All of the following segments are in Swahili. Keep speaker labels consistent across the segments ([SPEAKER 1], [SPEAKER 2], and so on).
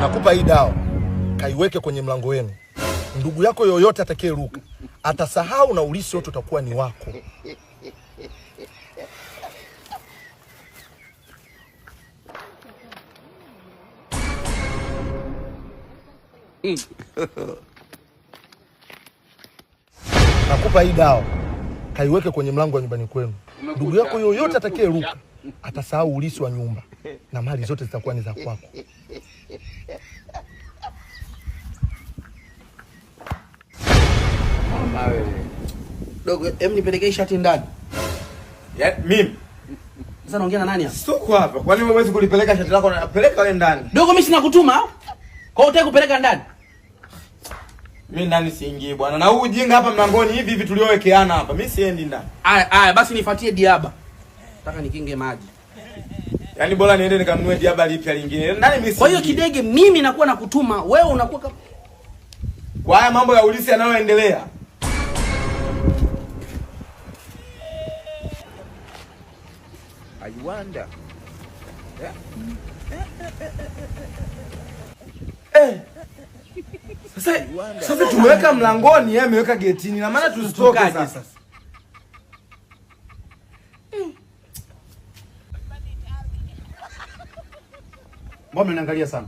[SPEAKER 1] Nakupa hii dawa, kaiweke kwenye mlango wenu. Ndugu yako yoyote atakayeruka atasahau na ulisi wote utakuwa ni wako. Nakupa hii dawa, kaiweke kwenye mlango wa nyumbani kwenu. Ndugu yako yoyote atakayeruka atasahau ulisi wa nyumba na mali zote zitakuwa ni za kwako.
[SPEAKER 2] Mama wewe.
[SPEAKER 3] Dogo, hem nipelekee shati ndani.
[SPEAKER 2] Ya, mimi
[SPEAKER 3] Sasa naongea na nani hapa?
[SPEAKER 2] soko hapa. Kwa nini huwezi kulipeleka shati lako na peleka wewe ndani?
[SPEAKER 3] Dogo, mimi sina kutuma. Kwa hiyo utaki kupeleka ndani?
[SPEAKER 2] Mimi ndani siingii bwana. Na huu ujinga hapa mlangoni hivi hivi tuliowekeana hapa. Mimi siendi ndani.
[SPEAKER 3] Aya, aya, basi nifuatie diaba. Nataka nikinge maji.
[SPEAKER 2] Yaani bora niende nikanunue diaba lipya lingine. Ndani mimi
[SPEAKER 3] Kwa hiyo
[SPEAKER 2] siingii.
[SPEAKER 3] kidege, mimi nakuwa nakutuma, wewe unakuwa kama
[SPEAKER 2] Kwa haya mambo ya ulisi yanayoendelea.
[SPEAKER 4] I wonder.
[SPEAKER 2] Eh. Sasa sasa tumeweka mlangoni, yeye ameweka getini. Na maana tusitoke
[SPEAKER 3] Tutokaje
[SPEAKER 2] sasa.
[SPEAKER 3] sasa?
[SPEAKER 5] Mbona mnaniangalia sana?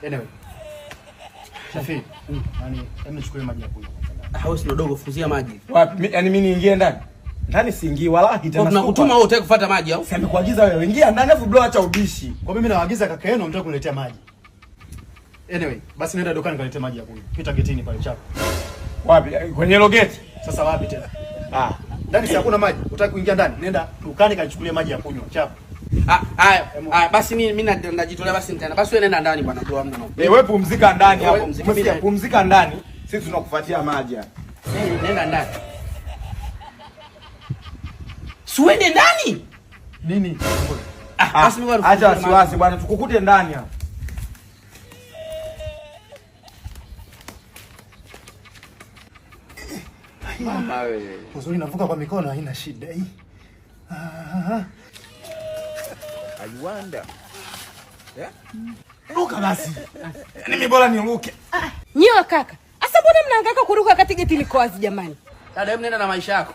[SPEAKER 5] Anyway. Shafi, nani, hebu nichukulie maji ya kunywa kwanza.
[SPEAKER 3] Ah, wewe si dogo, fukuzia maji.
[SPEAKER 2] Wapi? Yaani mimi niingie ndani? Ndani siingii wala
[SPEAKER 3] Kwa tunakutuma wewe utaki kufuata maji au?
[SPEAKER 2] Si amekuagiza wewe. Ingia ndani afu blow acha ubishi.
[SPEAKER 5] Kwa mimi nawaagiza kaka yenu mtaka kuniletea maji. Anyway, basi nenda dukani kaniletea maji ya kunywa. Pita getini pale chako.
[SPEAKER 2] Wapi? Kwenye hilo geti?
[SPEAKER 5] Sasa wapi tena?
[SPEAKER 2] Ah.
[SPEAKER 5] Ndani si hakuna maji. Utaki kuingia ndani? Nenda dukani kanichukulie maji ya kunywa. Chako.
[SPEAKER 3] Ah, aya, aya, basi mimi najitolea basi nitaenda. Basi wewe nenda ndani bwana, bro, hamna noma.
[SPEAKER 2] Eh, wewe pumzika ndani
[SPEAKER 3] Wewe
[SPEAKER 2] hapo.
[SPEAKER 3] pumzika,
[SPEAKER 2] Umesikia?
[SPEAKER 3] mimi-
[SPEAKER 2] Pumzika ndani. Sisi tunakufuatia maji hapa.
[SPEAKER 3] Nenda ndani. Si uende ndani?
[SPEAKER 5] Nini?
[SPEAKER 3] Ah, basi mimi
[SPEAKER 2] Acha wasiwasi bwana, tukukute ndani hapa.
[SPEAKER 4] Mama wewe.
[SPEAKER 5] Uzuri navuka kwa mikono haina shida hii. Ah.
[SPEAKER 4] I wonder.
[SPEAKER 2] Ruka basi. Yaani mimi bora niruke.
[SPEAKER 6] Nyiwe kaka, asa mbona mnahangaika kuruka wakati geti liko wazi jamani?
[SPEAKER 3] Dada, hebu nenda na maisha yako.